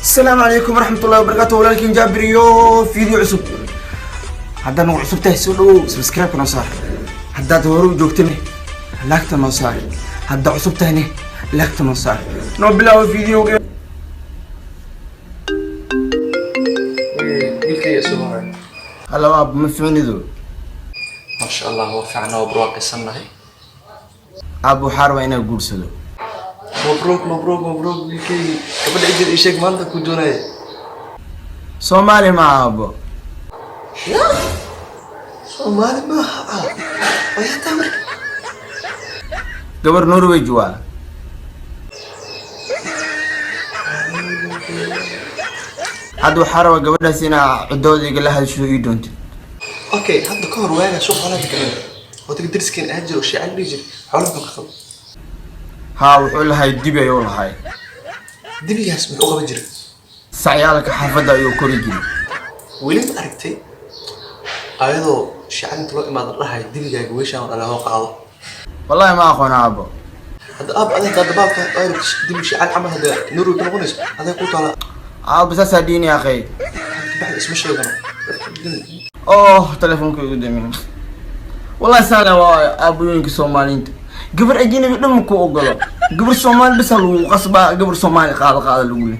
Asalaamu calaykum waraxmatullahi wabarakaatu. Walaalkiin Jaabir iyo video cusub. Haddaad nagu cusub tahay, soo dhawow, subscribe-ka noo saar. Haddaad hore u joogtane, like-ta noo saar. Haddaad cusub tahayne, like-ta noo saar. Noo bilaabo videoga. Wiilkayga soo horay. Hello aab, ma ficnido? Maasha Allah, waa fiicnaa, waa barwaaqaysannahay. Aab, waxaa rabaa inaan guursado. Mabruuk, mabruuk, mabruuk, wiilkaygi. Gabadha ijir ii sheeg, maanta ku doonaya. Soomaali ma aabo. Soomaali maaha ah, wayataa marka. Gabar Norway waa. Hadda waxaa rabaa gabadhaas inaa ciddooda igala hadasho, ii doontid. Okay, hadda ka hor waagaa suuq xoolaha deganeen, odaga dariskeen ahaan jiro, shiican dhihi jir, xoolaha buu ka qabo. Haa, wuxuu lahay dibi ayuu lahay. Dibigaas muxuu qaban jiray? Sacyaalka xaafadda ayuu kori jiray. Weli ma aragtay ayadoo shiican inta loo imaado dhahay, "Dibigaaga weeshaan oo dhalay hoo, qaado"? Wallahi ma aqoon, aabo. Hadda aab, adeeg hadda baabka dibi shiican camal hadda Norway ka noqonayso, adeeg ku taala. Aabo, saasaa diini akhay. Kabacdi isma sheegano. Oh, telefoonka igu damin. Wallahi saana waa aabooyinka Soomaaliyiinta. Gabar ajnabi dhan ma ku ogolo, gabar Soomaali bisa lagu qasbaa. Gabar Soomaali qaado, qaada lagu le.